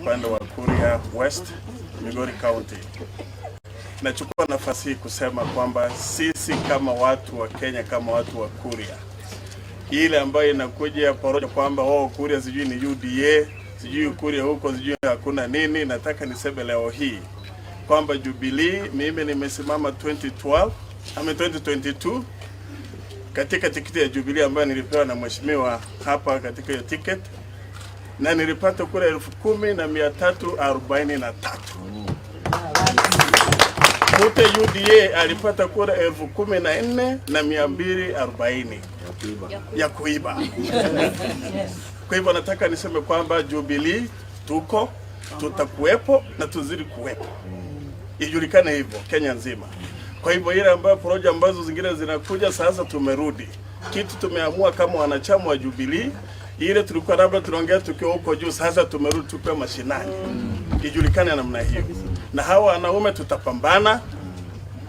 Upande wa Kuria West, Migori County. Nachukua nafasi hii kusema kwamba sisi kama watu wa Kenya, kama watu wa Kuria, ile ambayo inakuja porojo kwamba, oh, Kuria sijui ni UDA, sijui Kuria huko sijui hakuna nini, nataka niseme leo hii kwamba Jubilee, mimi nimesimama 2012 ama 2022 katika tikiti ya Jubilee ambayo nilipewa na mheshimiwa hapa katika hiyo ticket, na nilipata kura 10,343. Mute UDA alipata kura 14,240 ya kuiba. Kwa hivyo nataka niseme kwamba Jubilee tuko, tutakuwepo na tuzidi kuwepo, ijulikane hivyo Kenya nzima. Kwa hivyo ile ambayo porojo ambazo zingine zinakuja sasa, tumerudi kitu tumeamua kama wanachama wa Jubilee, ile tulikuwa labda tunaongea tukiwa huko juu, sasa tumerudi tukiwa mashinani, ijulikane namna hiyo. Na hawa wanaume tutapambana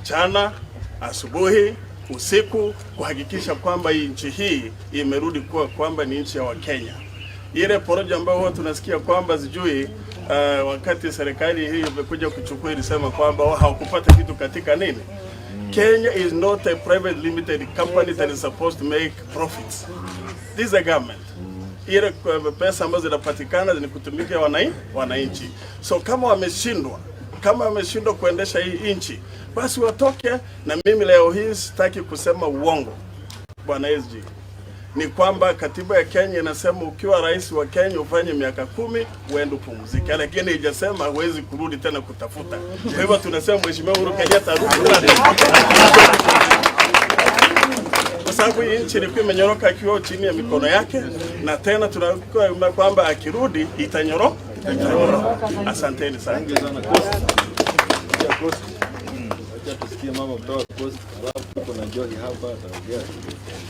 mchana, asubuhi, usiku kuhakikisha kwamba hii nchi hii imerudi kuwa kwamba ni nchi ya Wakenya. Ile porojo ambayo huwa tunasikia kwamba sijui wakati serikali hii imekuja kuchukua ilisema kwamba, oh, hawakupata kitu katika nini. Kenya is not a private limited company that is supposed to make profits. This is a government. Ile pesa ambazo zinapatikana ni kutumikia wananchi. So kama wameshindwa kuendesha hii nchi, basi watoke. Na mimi leo hii sitaki kusema uongo, Bwana SG, ni kwamba katiba ya Kenya inasema ukiwa rais wa Kenya ufanye miaka 10 uende upumzike, lakini haijasema huwezi kurudi tena kutafuta. Kwa hivyo tunasema Mheshimiwa Uhuru Kenyatta arudi tena, kwa sababu hii nchi ilikuwa imenyoroka akiwa chini ya mikono yake, na tena tunakuwa kwamba akirudi itanyoroka. Asanteni sana. Thank you sana, Coast. Acha Coast. Acha tusikie mama kutoka Coast, alafu tuko na Johi hapa ataongea.